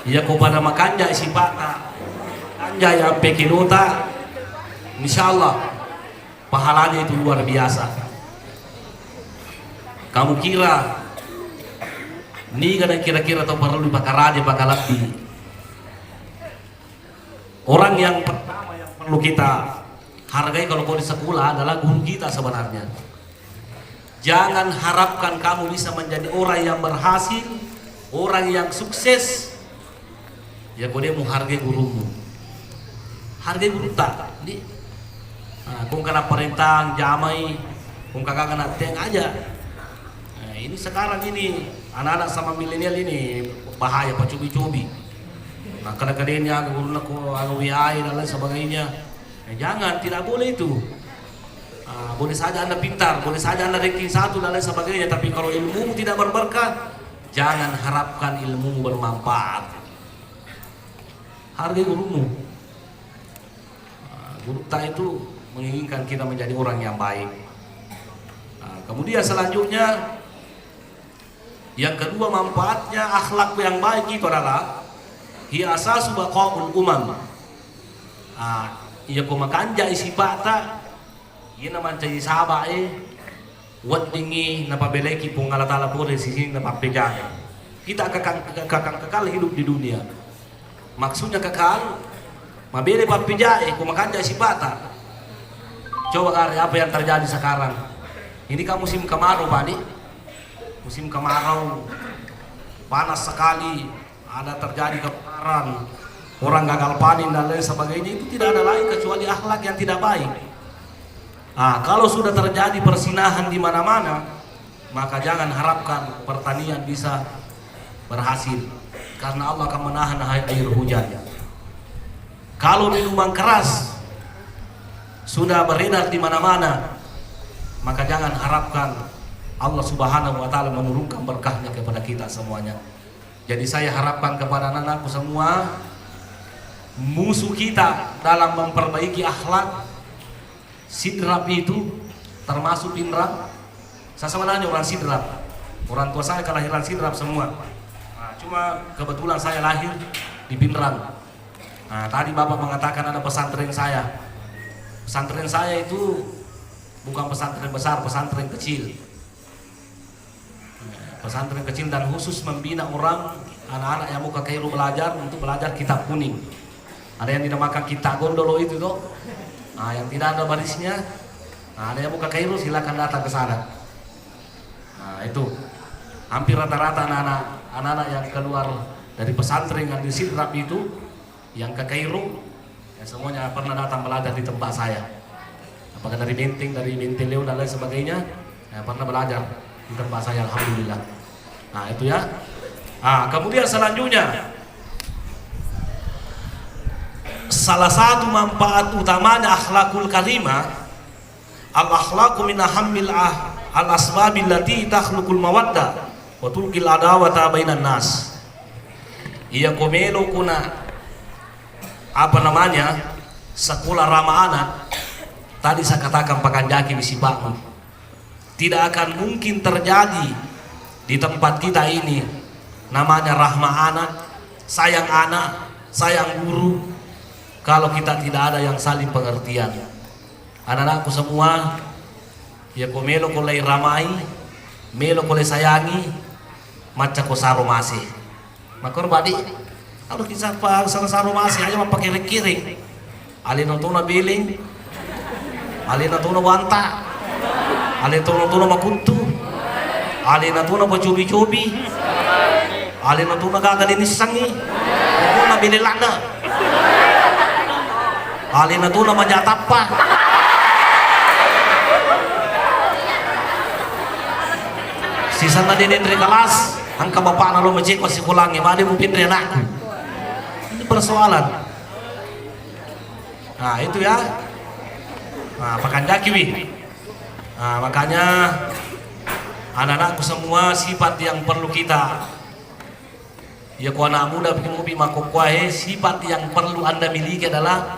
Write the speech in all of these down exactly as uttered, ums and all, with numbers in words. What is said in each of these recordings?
Iya ko pada makanja sipata, kanja ya pekinota, insyaallah pahalanya itu luar biasa. Kamu kira niga na kira-kira tau perlu dipakaraja pakalabbi? Orang yang pertama yang perlu kita hargai kalau kau di sekolah adalah guru kita sebenarnya. Jangan harapkan kamu bisa menjadi orang yang berhasil, orang yang sukses, ya kau dia menghargai gurumu. Hargai guru tak, di. Nah, kau kena perintah jamai, kau kagak kena teng aja. Nah, ini sekarang ini anak-anak sama milenial ini bahaya, pacubi-cubi. Nah, kadang-kadang ini aku guru aku anu W A dan lain sebagainya. Eh, jangan, tidak boleh itu. Ah, boleh saja Anda pintar, boleh saja Anda ranking satu dan lain sebagainya, tapi kalau ilmumu tidak berberkah, jangan harapkan ilmumu bermanfaat. Hargai gurumu. Ah, guru kita itu menginginkan kita menjadi orang yang baik. Ah, kemudian selanjutnya, yang kedua, manfaatnya akhlak yang baik itu adalah hiya asasu baqaul umam. Ah, iya ko makanja sipata, iya na mancaji saba e, weddingi napabeleki Puang Allah Taala pole sisini napappejana. Kita akan, akan kekal hidup di dunia. Maksudnya kekal, mabele pappijae, ko makanja sipata. Coba gare apa yang terjadi sekarang. Ini kan musim kemarau, Pak, nih. Musim kemarau, panas sekali, ada terjadi kebakaran, orang gagal panen dan lain sebagainya, itu tidak ada lain kecuali akhlak yang tidak baik. Nah, kalau sudah terjadi persinahan di mana-mana, maka jangan harapkan pertanian bisa berhasil, karena Allah akan menahan air hujan. Kalau minuman keras sudah beredar di mana-mana, maka jangan harapkan Allah Subhanahu wa Ta'ala menurunkan berkahnya kepada kita semuanya. Jadi, saya harapkan kepada anak-anakku semua, musuh kita dalam memperbaiki akhlak, Sidrap itu termasuk Pinrang. Saya sebenarnya orang Sidrap. Orang tua saya kelahiran Sidrap semua. Nah, cuma kebetulan saya lahir di Pinrang. Nah, tadi Bapak mengatakan ada pesantren saya. Pesantren saya itu bukan pesantren besar, pesantren kecil. Pesantren kecil dan khusus membina orang, anak-anak yang mau ke Kairo belajar untuk belajar kitab kuning. Ada yang dinamakan kitab gondolo itu, toh. Nah, yang tidak ada barisnya. Nah, ada yang mau ke Kairo, silakan datang ke sana. Nah, itu. Hampir rata-rata anak-anak, anak-anak yang keluar dari pesantren yang di Sidrap itu, yang ke Kairo, ya, semuanya pernah datang belajar di tempat saya. Apakah dari Menteng, dari Menteng Leo dan lain sebagainya, ya, pernah belajar di tempat saya, alhamdulillah. Nah, itu ya. Nah, kemudian selanjutnya, salah satu manfaat utamanya akhlakul karimah, al-akhlaqu min ahammil ah-, al-asbabil lati takhluqul mawaddah wa tulqil adawata bainan nas. Iya ko melo kuna, apa namanya, sekolah ramah anak, tadi saya katakan, pakanjaki mi sipa'mu. Tidak akan mungkin terjadi di tempat kita ini namanya rahmah anak, sayang anak, sayang guru, kalau kita tidak ada yang saling pengertian. Anak-anakku semua, iya ko melo ko lai ramai, melo ko lai sayangi, macca ko saro mase. Makkoro badi, aro kisah pa saro-saro mase aja mappakere-kere. Alena tona beleng, alena tona wanta, alena tona makuttu, alena tona pacobi-cobi, alena tona gaga denissangi, tona bele ladde. Alena tona maja tappa. Sisanna de denre kelas, engka bapakna lo maceko sikolangnge, made mupinre anakku. Ini persoalan. Nah, itu ya. Nah, pakanjaki wi. Nah, makanya anak-anakku semua, sifat yang perlu kita, ya, ko anak muda pi mopi makkokkoe, sifat yang perlu Anda miliki adalah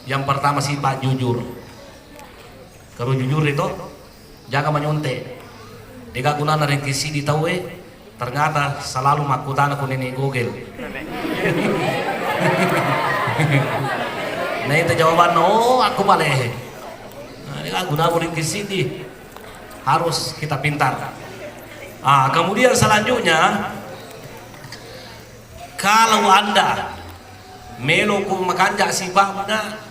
yang pertama sifat jujur. Kalau jujur itu, jaga manyonte. Dega gunana rengki sidi tauwe, Ternyata selalu makkutana ku nenek Google. Nah, itu jawabannya, oh, aku balehe. Nah, ini lagu nabu ringkis ini harus kita pintar. Ah, kemudian selanjutnya, kalau Anda melo ko makanja sipa'na,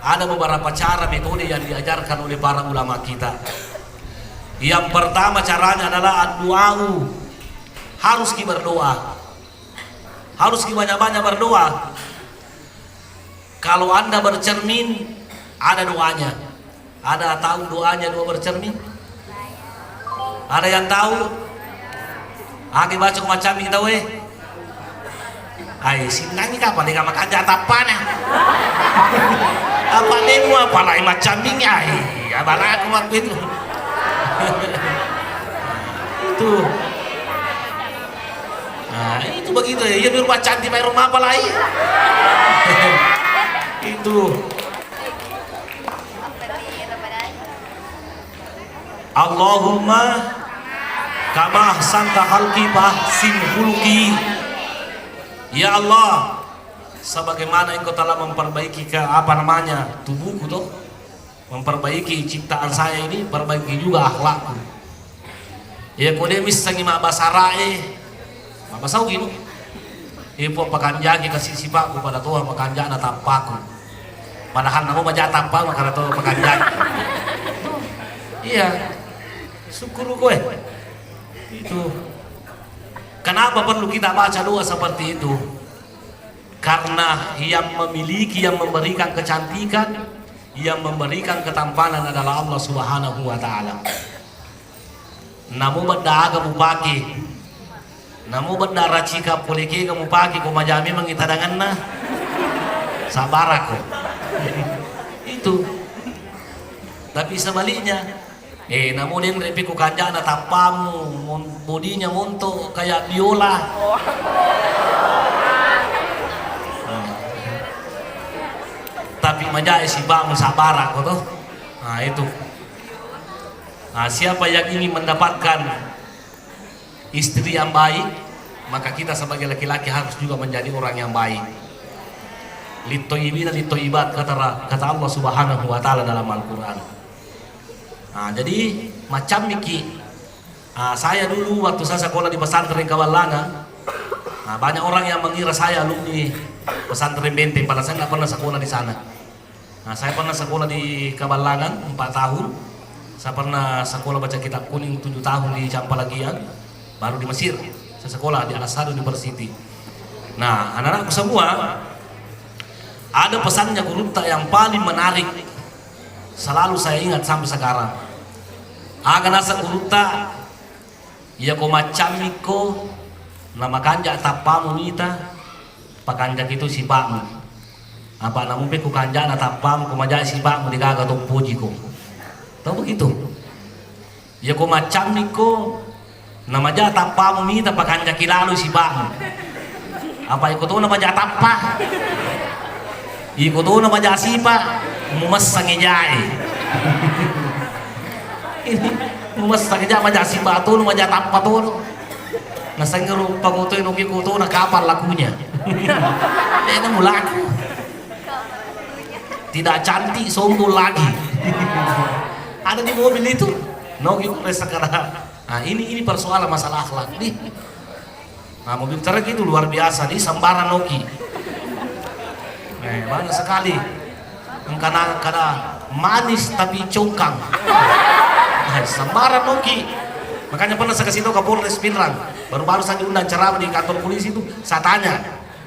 ada beberapa cara metode yang diajarkan oleh para ulama kita. Yang pertama caranya adalah ad-du'a'u. Harus ki berdoa. Harus ki banyak-banyak berdoa. Kalau Anda bercermin, ada doanya. Ada tahu doanya doa bercermin? Ada yang tahu? Agi baca macam itu, eh. Ai, sinangi kapang de' makanja tappana. Apa nemu apa lai macam ini, ai. Ya, balaku waktu itu. Itu. Nah, itu begitu ya. Iya, biar cantik main rumah apa lai. Itu. Allahumma kama ahsanta khalqi fa ahsin khuluqi. Ya Allah, sebagaimana Engkau telah memperbaiki ke, apa namanya, tubuhku toh, memperbaiki ciptaan saya ini, perbaiki juga akhlakku. Ya, ko de' missengi mabbasa Ara'e, mabbasa Ugi, no? Eh, Puang, pakanjaki kasi sipa'ku pada toha makanja'na tappaku. Padahal namo maja tappa, maka toha pakanjaki. Iya. Syukuru kowe. Itu. Kenapa perlu kita baca doa seperti itu? Karena yang memiliki, yang memberikan kecantikan, yang memberikan ketampanan adalah Allah Subhanahu wa Ta'ala. Namo bedda aga mupake, namo bedda racika pole kega mupake, ko maja memangngi tadanganna, sabbarako. Itu. Tapi sebaliknya, eh, namo denre pi ko kanjana tappamu, mon-, bodinya monto kayak biola. Nah. Tapi majae sipa'mu sabbarako toh. Nah, itu. Nah, siapa yang ingin mendapatkan istri yang baik, maka kita sebagai laki-laki harus juga menjadi orang yang baik. Littoyibina littoyibat, kata ra-, kata Allah Subhanahu wa Ta'ala dalam Al-Quran. Nah, jadi macam miki. Ah, saya dulu waktu saya sekolah di pesantren Kaballangan, nah, banyak orang yang mengira saya alumni pesantren Benteng, padahal saya nggak pernah sekolah di sana. Nah, saya pernah sekolah di Kaballangan empat tahun. Saya pernah sekolah baca kitab kuning tujuh tahun di Campalagian, baru di Mesir. Saya sekolah di Al-Azhar University. Nah, anak-anakku semua, ada pesannya gurutta yang paling menarik, selalu saya ingat sampai sekarang. Aga naseng gurutta, iya ko maccammikko namakanja tappamu mita, pakanjaki tu sipa'mu. Apa namupe ku kanjana tappamu, ko maja sipa'mu, degaga to pojiko. Tau begitu? Iya ko maccammikko namaja tappamu mita, pakanjaki lalo sipa'mu. Apa iko to namaja tappa? Iko to namaja sipa, mumessang ejae. Ini mumessang eja, maja sipa to, maja tappa to. Nasengnge rupa ko to, noki ko to, na kapal lakunya. Eh, nemu laku. Tidak cantik, sombong lagi. Ada di mobil itu. Noki ko resa kada. Nah, ini, ini persoalan masalah akhlak nih. Nah, mobil truk itu luar biasa, di sembarang noki. Eh, banyak sekali. Engkana kada manis tapi congkang. Eh, sembarang noki. Makanya pernah saya kasih tahu Kapolres Pinrang. Baru-baru saya diundang ceramah di kantor polisi itu, saya tanya,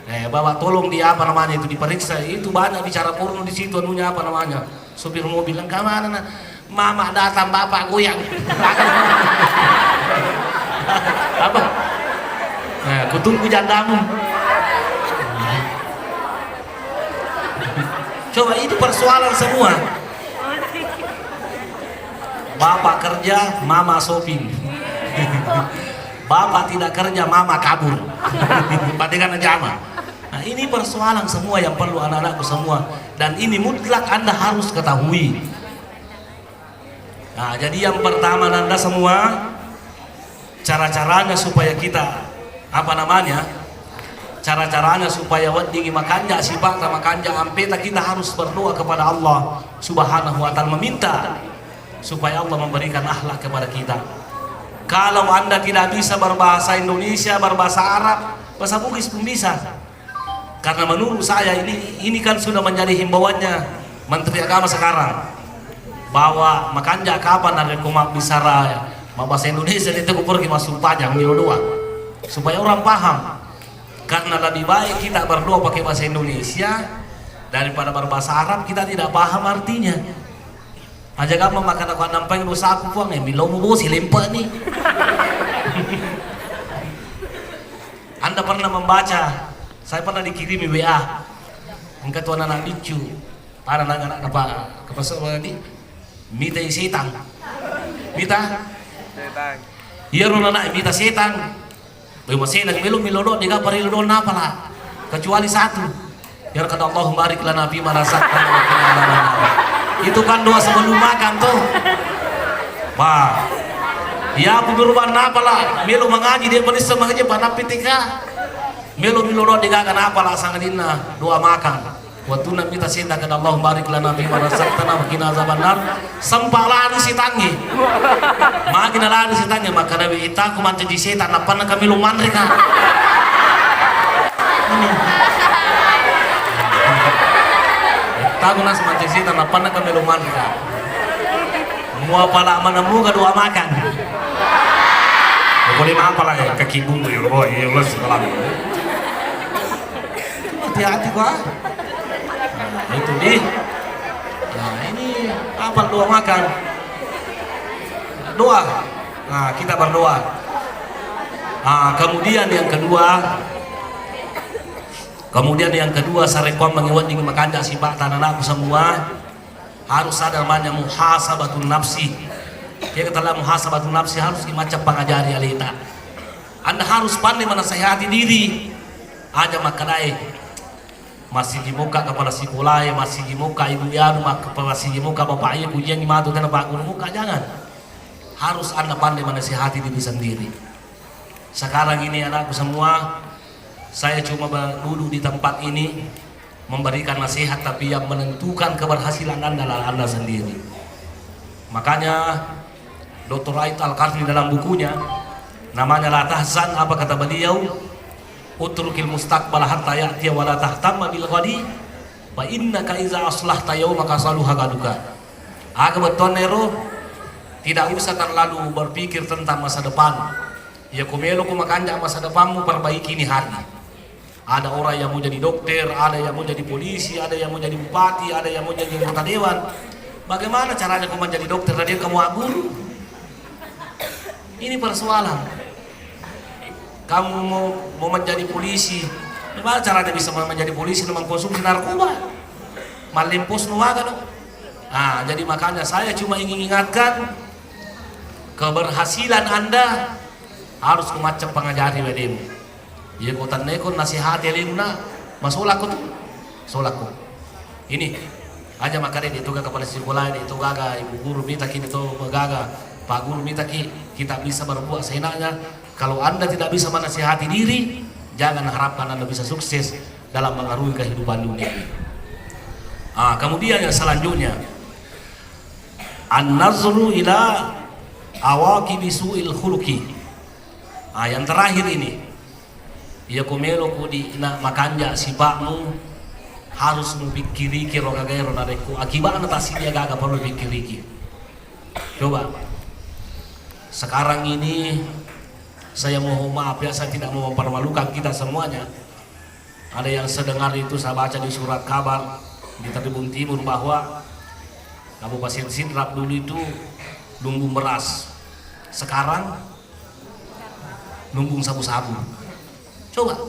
eh, Bapak, tolong di apa namanya itu diperiksa. Itu banyak bicara porno di situ, anunya apa namanya. Supir mobil, "Engka mana, Nak?" "Mama datang, bapak goyang." Apa? Nah, kutunggu jandamu. Coba, itu persoalan semua. Bapak kerja, mama shopping. Bapak tidak kerja, mama kabur. Patekan jama. Nah, ini persoalan semua yang perlu anak-anakku semua. Dan ini mutlak Anda harus ketahui. Nah, jadi yang pertama, Nanda semua, Cara-caranya supaya kita, apa namanya, cara-caranya supaya weddingi makanja sipata, makanja ampeta, kita harus berdoa kepada Allah Subhanahu wa Ta'ala, meminta supaya Allah memberikan akhlak kepada kita. Kalau Anda tidak bisa berbahasa Indonesia, berbahasa Arab, bahasa Bugis pun bisa. Karena menurut saya ini, ini kan sudah menjadi himbauannya Menteri Agama sekarang, bahwa makanja kapang narekko mabbicara mabbahasa Indonesia, itu kupergi massumpajang milo doang, supaya orang paham. Karena lebih baik kita berdoa pakai bahasa Indonesia daripada berbahasa Arab, kita tidak paham artinya. Aja gampang makan aku nampai dosaku, Puang, eh, milo mu bosi lempa ni. Anda pernah membaca, saya pernah dikirimi W A. Engka tu anak-anak biccu, anak-anak apa, ke pasar tadi, mita setang. Mita? Setang. Iya, ro anak mita setang. Wé, masena melo milo doa, dega parellu doa napala. Kecuali satu. Ya kada, Allahumma barik lana fi ma razaqtana wa qina adzabannar. Itu kan doa sebelum makan tuh. Wah. Ya, aku berubah napala. Melo mangaji dia penis sama aja pada pitika. Melo milo doa, dega napala sangadinna doa makan. Wettunna mita setang kada, Allahumma barik lana fi ma razaqtana wa qina adzabannar. Sempa lari setangnge. Magi nalari setangnge, makkeda, "Wé, ittaku mancaji setang, nappanna kami lo manre ka." Ittaku nas mancaji setang, nappanna kami lo manre ka. Mua pala mana muga doa makan. Boleh apa lah ya, kaki buntu ya, boy, ya, les, salam. Hati-hati, Pak. Nah, itu di. Nah, ini apa doa makan? Doa. Nah, kita berdoa. Nah, kemudian yang kedua, kemudian yang kedua, sarekkuammengngi wedding makanja sipata anakku semua, harus ada namanya muhasabatun nafsi. Kita telah muhasabatun nafsi, harus macca pangajari aleta. Anda harus pandai menasehati diri. Aja makkedai, masigi muka kepala sekolah ya, masigi muka ibu ya, mak-, masigi muka bapak ya, kujian matu tena pak guru muka, jangan. Harus Anda pandai menasehati diri sendiri. Sekarang ini anakku semua, saya cuma ba-, duduk di tempat ini memberikan nasihat, tapi yang menentukan keberhasilan Anda adalah Anda sendiri. Makanya doktor Ait Al-Qarni dalam bukunya namanya La Tahzan, apa kata beliau? "Utrukil mustaqbal hatta ya'tiya wa la tahtamma bil ghadi, fa innaka iza aslahta yaumaka saluha ghaduka." Aga bettuanna ero, tidak usah terlalu berpikir tentang masa depan. Iya, ko melo ko makanja masa depanmu, perbaiki ini hari. Ada orang yang mau jadi dokter, ada yang mau jadi polisi, ada yang mau jadi bupati, ada yang mau jadi anggota dewan. Bagaimana caranya kau menjadi dokter dan dia kamu guru? Ini persoalan. Kamu mau, mau menjadi polisi, bagaimana caranya bisa menjadi polisi dan mengkonsumsi narkoba? Malempos nu aga no. Nah, jadi makanya saya cuma ingin ingatkan, keberhasilan Anda harus ku macca pangajari wedemu. Iya, ko tenneko nasihati alena, masolakko tu. Solakko. Ini, aja makkeda de to gaga kepala sekolah, de to gaga ibu guru, mitaki de to gaga pak guru, mitaki, kita bisa berbuat seenaknya. Kalau Anda tidak bisa menasihati diri, jangan harapkan Anda bisa sukses dalam mengarungi kehidupan dunia ini. Ah, kemudian yang selanjutnya, an-nazru ila awaqibi su'il khuluqi. Ah, yang terakhir ini, iya ko melo ko di na makanja sipa'mu, harus mupikkiriki ro gagaero narekko akibatna tasidia gaga perlu pikkiriki. Coba, sekarang ini saya mohon maaf ya, saya tidak mau mempermalukan kita semuanya. Ada yang saya dengar itu, saya baca di surat kabar di Tribun Timur bahwa Kabupaten Sidrap dulu itu lumbung beras. Sekarang lumbung sabu-sabu. Coba.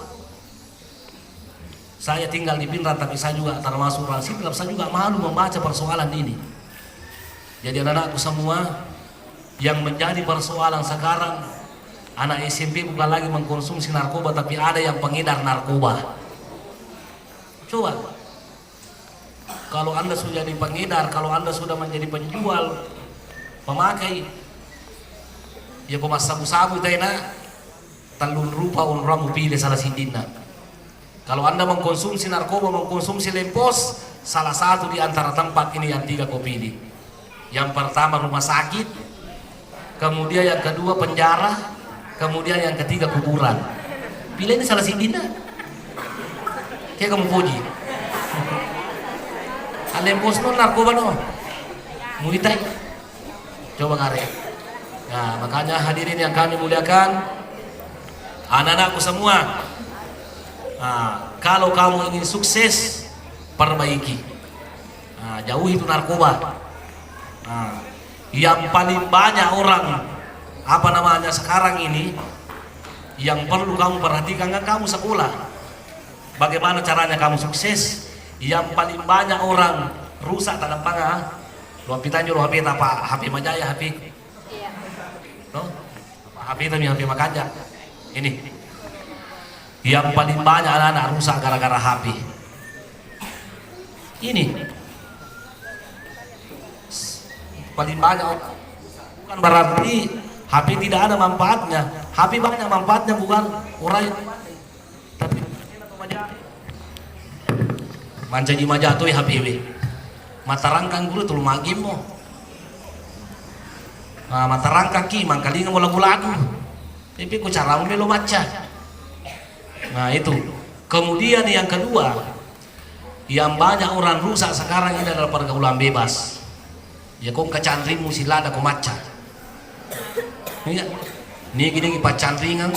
Saya tinggal di Pinrang, tapi saya juga termasuk orang Sidrap, saya juga malu membaca persoalan ini. Jadi anak-anakku semua, yang menjadi persoalan sekarang, anak S M P bukan lagi mengkonsumsi narkoba, tapi ada yang pengedar narkoba. Coba, kalau Anda sudah jadi pengedar, kalau Anda sudah menjadi penjual, pemakai, Iya ko massabu-sabu taina, tellung rupa onrong mupile salah siddinna. Kalau Anda mengkonsumsi narkoba, mengkonsumsi lempos, salah satu di antara tempat ini yang tiga kau pilih. Yang pertama rumah sakit, kemudian yang kedua penjara, kemudian yang ketiga kuburan. Pilih ini salah siddinna. Kayak kamu puji. Lempos no, narkoba no. Muitai. Coba kare. Nah, makanya hadirin yang kami muliakan, anak-anakku semua, nah, kalau kamu ingin sukses, perbaiki. Nah, jauhi itu narkoba. Nah, yang paling banyak orang, apa namanya, sekarang ini, yang perlu kamu perhatikan, kan kamu sekolah. Bagaimana caranya kamu sukses? Yang paling banyak orang rusak dalam pangan. Lo api tanjo, lo H P tapa, H P majaya H P. Iya. No? Apa H P tami H P makanja. Ini. Yang paling banyak anak-anak rusak gara-gara H P. Ini. Paling banyak orang. Bukan berarti H P tidak ada manfaatnya. H P banyak manfaatnya, bukan orang. Tapi mancaji maja toi H P we. Matarangkang guru tulu magimmo. Nah, matarangkaki mangkalinga mo lagu-lagu. Tapi ku caramu melo macca. Nah, itu. Kemudian yang kedua, yang banyak orang rusak sekarang ini adalah pergaulan bebas. Ya, ko engka canringmu silada ko macca. Iya. Nigi-nigi paccanringang,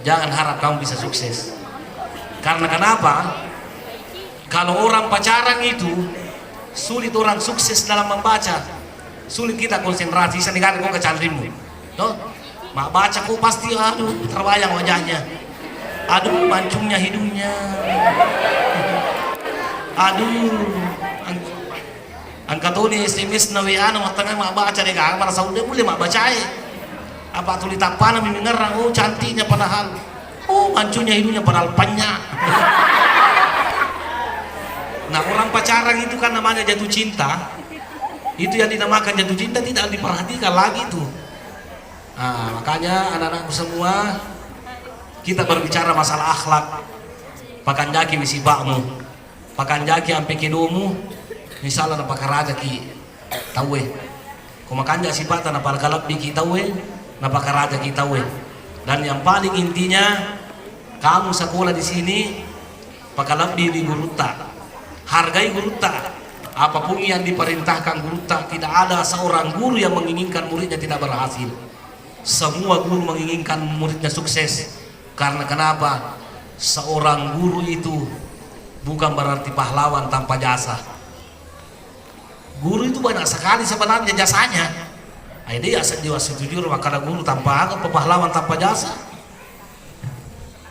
jangan harap kamu bisa sukses. Karena kenapa? Kalau orang pacaran itu, sulit orang sukses dalam membaca. Sulit kita konsentrasi, bisa negara ko canringmu. Toh? Mabbaca ko pasti, aduh, terbayang wajahnya. Aduh, mancungnya hidungnya. Aduh, ang-, engka toni S M S na, W A na, mattengnga mabbaca de gaga, marasa udah mulai mabbacae. Apa tuli tappana mi mengerang, oh, cantiknya padahal. Oh, mancungnya hidungnya padahal panya. Nah, orang pacaran itu kan namanya jatuh cinta. Itu yang dinamakan jatuh cinta, tidak diperhatikan lagi tuh. Nah, makanya anak-anakku semua, kita berbicara masalah akhlak. Pakanjaki mi sipa'mu, pakanjaki ampe kedomu, misalnya napakarajaki tauwe. Ko makanja sipata napakalebbiki tauwe, napakarajaki tauwe. Dan yang paling intinya, kamu sekolah di sini, pakalebbi di gurutta. Hargai gurutta. Apapun yang diperintahkan gurutta, tidak ada seorang guru yang menginginkan muridnya tidak berhasil. Semua guru menginginkan muridnya sukses. Karena kenapa? Seorang guru itu bukan berarti pahlawan tanpa jasa. Guru itu banyak sekali sebenarnya jasanya. Ai, de' ya setuju makkeda guru tanpa aga, pahlawan tanpa jasa.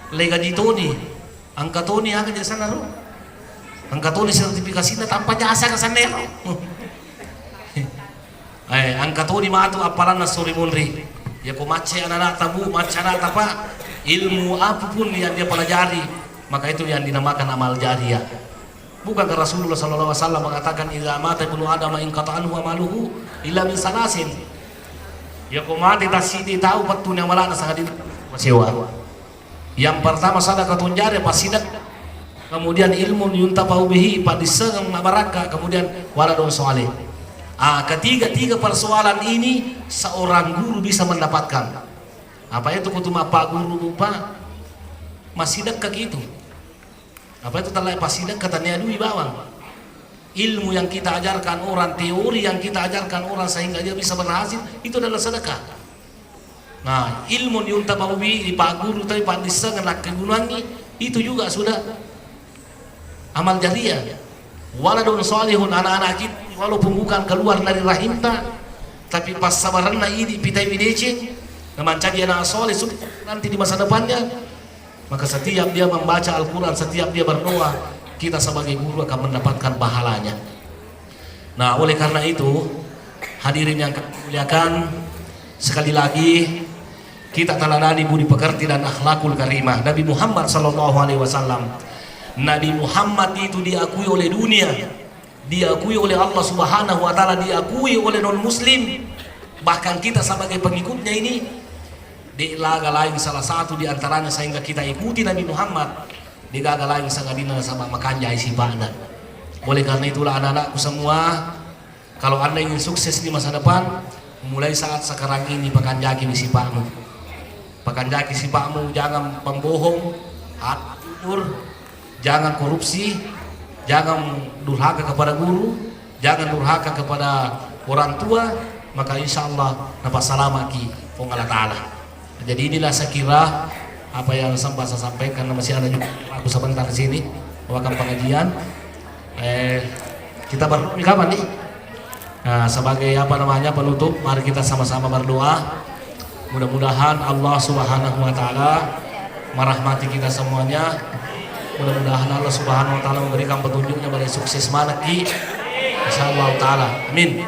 Le gaji toni, engka toni aga jasana ro. Engka toni sertifikasina tanpa jasa ka sanna ro. Eh, engka toni matu appalanna sori munri. Ya ko macca anak-anak tabu, macca anak tapa, ilmu apapun yang dia pelajari, maka itu yang dinamakan amal jariah. Bukankah Rasulullah sallallahu alaihi wasallam mengatakan, "Idza mata ibnu Adam inqata'a anhu amaluhu illa min salasin." Ya ko mate tassiddi tau, pettu ni amalana sangadinna masewa. Yang pertama sadaqatun jariyah, passidekka. Kemudian ilmun yuntafa'u bihi, paddissengeng mabarakka, kemudian waladun shalih. Ah, ketiga-tiga persoalan ini seorang guru bisa mendapatkan. Apa itu kutuma pak guru, Pak? Massidekka kitu. Apa itu telah passidekka, tania dui bawang. Ilmu yang kita ajarkan orang, teori yang kita ajarkan orang sehingga dia bisa berhasil, itu adalah sedekah. Nah, ilmu yuntafa'u bihi, dipagguru tapi paddissengeng nakkegunangi, itu juga sudah amal jariah. Waladun shalihun, anak-anak kita walaupun bukan keluar dari rahimta, tapi passabarenna idi pitai wideceng, na mancaji anak soleh nanti di masa depannya, maka setiap dia membaca Al-Quran, setiap dia berdoa, kita sebagai guru akan mendapatkan pahalanya. Nah, oleh karena itu, hadirin yang kami muliakan, sekali lagi kita teladani budi pekerti dan akhlakul karimah Nabi Muhammad sallallahu alaihi wasallam. Nabi Muhammad itu diakui oleh dunia, diakui oleh Allah Subhanahu wa Ta'ala, diakui oleh non-Muslim. Bahkan kita sebagai pengikutnya ini, de' laga lain salah satu di antaranya sehingga kita ikuti Nabi Muhammad, de' gaga lain sangadinna nasaba makanjai sipa'na. Oleh karena itulah anak-anakku semua, kalau Anda ingin sukses di masa depan, mulai saat sekarang ini pakanjaki sipa'mu. Pakanjaki sipa'mu, jangan pembohong, harus jujur, jangan korupsi, jangan durhaka kepada guru, jangan durhaka kepada orang tua, maka insya Allah napassalamaki Puang Allah Ta'ala. Jadi inilah saya kira apa yang sempat saya sampaikan, karena masih ada juga aku sebentar di sini melakukan pengajian. Eh, kita berdoa nih kapan nih? Nah, sebagai apa namanya penutup, mari kita sama-sama berdoa. Mudah-mudahan Allah Subhanahu wa Ta'ala merahmati kita semuanya. Mudah-mudahan Allah Subhanahu wa Ta'ala memberikan petunjuknya pada sukses manaki. Insya Allah Ta'ala. Amin.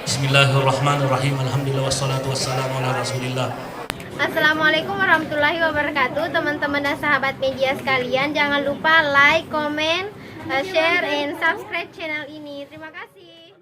Bismillahirrahmanirrahim. Alhamdulillah wassalatu wassalamu ala Rasulillah. Assalamualaikum warahmatullahi wabarakatuh. Teman-teman dan sahabat media sekalian, jangan lupa like, comment, eh, share, and subscribe channel ini. Terima kasih.